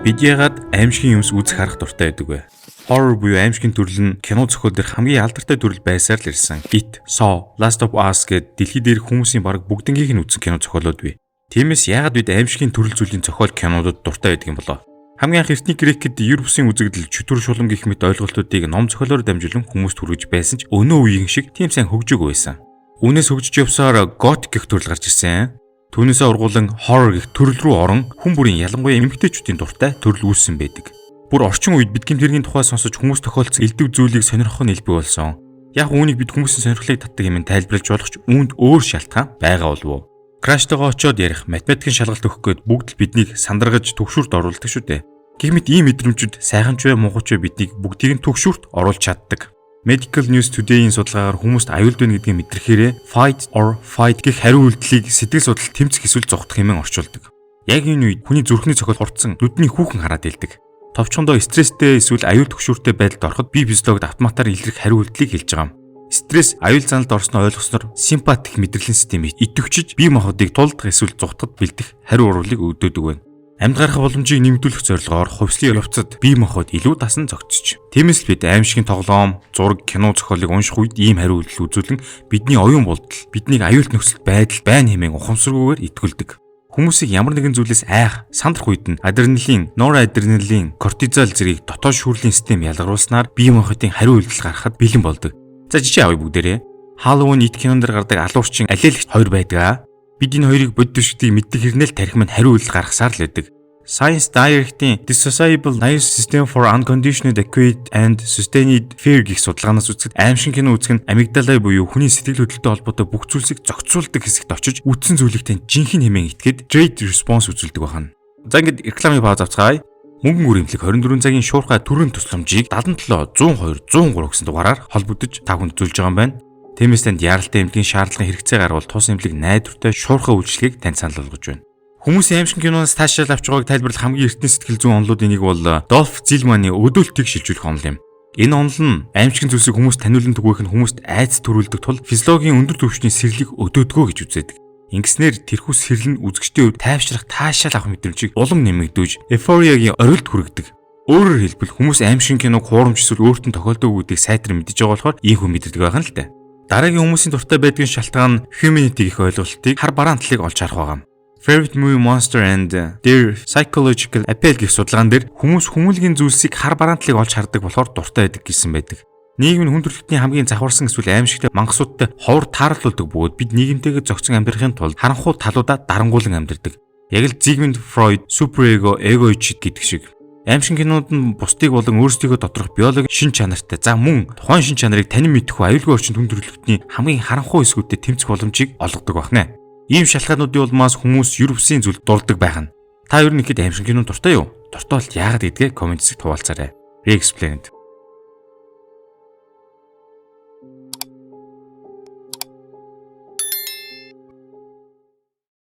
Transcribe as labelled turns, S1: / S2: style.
S1: Бид яагаад аймшгийн юмс үзэх харах дуртай байдаг вэ? Horror буюу аймшгийн төрөл нь кино зохиол дэх хамгийн алдартай төрөл байсаар л ирсэн. It, Saw, Last of Us гээд дэлхий дээрх хүмүүсийн бараг бүгднгийнх нь үзсэн кино зохиолууд бий. Тиймээс яагаад бид аймшгийн төрөл зүйлийн зохиол кинодод дуртай байдаг юм болоо? Хамгийн анх эртний Грекэд ер бусын үзэгдэл, чөтгөр, шулам гэх мэт ойлголтуудыг ном зохиолоор дамжуулан хүмүүст хүргэж байсан ч өнөө үеийн шиг тийм сайн хөгжөөгүй байсан. Үүнээс хөгжиж явсаар готик гэх төрөл гарч ирсэн. Түүнээсээ ургуулан horror гэх төрөл рүү орон хүн бүрийн, ялангуяа эмэгтэйчүүдийн дуртай төрөл үүссэн байдаг. Бүр орчин үед бид гэмт хэргийн тухай сонсож хүмүүс тохиолдсон элдэв зүйлийг сонирхох нь элбэг болсон. Яг үүнийг бид хүмүүсийн сонирхлыг татдаг юм тайлбарлаж болох ч үүнд өөр шалтгаан байгаа болов уу? Crush тайгаа очиод ярих, математикийн шалгалт өгөх гээд бүгд л биднийг сандаргаж түгшүүрт оруулдаг шүү дээ. Гэх мэт ийм мэдрэмжүүд сайхан ч бай, муухай ч бай, биднийг бүгдийг нь түгшүүрт оруулж чаддаг. Medical News Today-ийн судалгаагаар хүмүүст аюул байна гэдгийг мэдрэхээрээ fight or flight гэх хариу үйлдэлийг сэтгэл судлал тэмцэх эсвэл зугтах хэмээн орчуулдаг. Яг энэ үед хүний зүрхний цохил хурдсан, нүдний хүүхэн хараад илдэг. Товчхондоо стресстэй эсвэл аюул түгшүүртэй байдалд ороход бие физиологид автоматар илрэх хариу үйлдлийг хэлж байгаа юм. Стресс, аюул заналд орсноо ойлгосноор симпатик мэдрэлийн системийг идэвхжиж, бие махбодыг тулдах эсвэл зугтахад бэлдэх хариу урвалыг өгдөг байна. Амьд гарах боломжийг нэмэгдүүлэх зорилгоор хувьслын явцад бие махбод илүү дасан зохицож. Тиймээс л бид аймшгийн тоглоом, зураг, кино зохиолыг унших үед ийм хариу үйлдэл үзүүлэн бидний оюун болдол биднийг аюулт нөхцөл байдал байна хэмээн ухамсаргүйгээр итгүүлдэг. Хүмүүсийг ямар нэгэн зүйлээс айх, сандрах үед нь адреналин, норадреналин, кортизол зэргийг дотоод шүүрлийн систем ялгаруулснаар бие махбодын хариу үйлдэл гаргахад бэлэн болдог. За, жишээ авъя бүгдээрээ. Halloween, It кинон дээр гардаг алуурчин, алиалагч хоёр байдаг аа. Бид энэ хоёрыг бодит биш гэдгийг мэддэг хэрнээ л тархи маань хариу үйлдэл гаргасаар л байдаг. Science Direct-ийн Dissociable Nervous System for Unconditioned Acute and Sustained Fear гэх судалгаанаас үзэхэд аймшиг кино үзэх нь амигдала буюу хүний сэтгэл хөдлөлтөй холбоотой бүх зүйлсийг зохицуулдаг хэсэгт очиж үзсэн зүйлийг тань жинхэнэ хэмээн итгээд dread response үзүүлдэг байна. За, ингээд рекламын пауз авцгаая. Мөнгөн үр эмнэлэг 24 цагийн шуурхай төрийн тусламжийг 77 102 103 гэсэн дугаараар холбогдож та бүхэнд үзүүлж байгаа юм байна. Тиймээс танд яаралтай эмнэлгийн шаардлагын хэрэгцээ гарвал тус эмнэлэг найдвартай шуурхай үйлчилгээг танд санал болгож байна. Хүмүүсийн аймшиг киноноос таашаал авч байгааг тайлбарлах хамгийн эртний сэтгэл зүйн онолуудын нэг бол Долф Зилманы өдөөлтийг шилжүүлэх онол юм. Энэ онол нь аймшигын зүйлсийг хүмүүст таниулан түгээх нь хүмүүст айдас төрүүлдэг тул физиологийн өндөр түвшний сэрлийг өдөөдгөө гэж үздэг. Ингэснээр тэрхүү сэрэл нь үзэгчдийн хувьд тайвшрах, таашаал авах мэдрэмжийг улам нэмэгдүүлж, euphoria гийн орилд хүргэдэг. Өөрөөр хэлбэл, хүмүүс аймшиг киног хуурамч эсвэл өөрт нь тохиолдоогүй гэдгийг сайтар мэдэж байгаа болохоор ийхүү мэдэрдэг байх нь л дээ. Дараагийн хүмүүсийн дуртай байдгийн шалтгаан нь humanity гэх ойлголтыг хар бараан талыг олж харах байгаа юм. Favorite Movie Monster and Their Psychological Appeal гэх судалгаан дээр хүмүүс хүмүүлгийн зүйлсийг хар бараан талыг олж хардаг болохоор дуртай байдаг гэсэн байдаг. Нийгэм нь хүн төрөлхтний хамгийн завхарсан эсвэл аймшигтай мангасуудтай ховор тааралдуулдаг бөгөөд бид нийгэмтэйгээ зохицон амьдрахын тулд харанхуй талуудаа дарангуйлан амьдардаг. Яг л Зигмунд Фройд super ego, ego id гэдэг шиг. Аймшиг кинод нь бусдыг болон өөрсдийгөө доторх биологийн шин чанартай. За, мөн тухайн шин чанарыг танин мэдэхгүй аюулгүй орчинд хүн төрөлхтний хамгийн харанхуй хэсгүүдтэй тэмцэх боломжийг олгодог байна. Ийм шалтгаануудын улмаас хүмүүс ер бусын зүйлд дурладаг байх нь. Та ер нь ихэд аймшиг кино дуртай юу? Дуртай бол яагаад гэдгээ comment хэсэгт хуваалцаарай. Re-explained.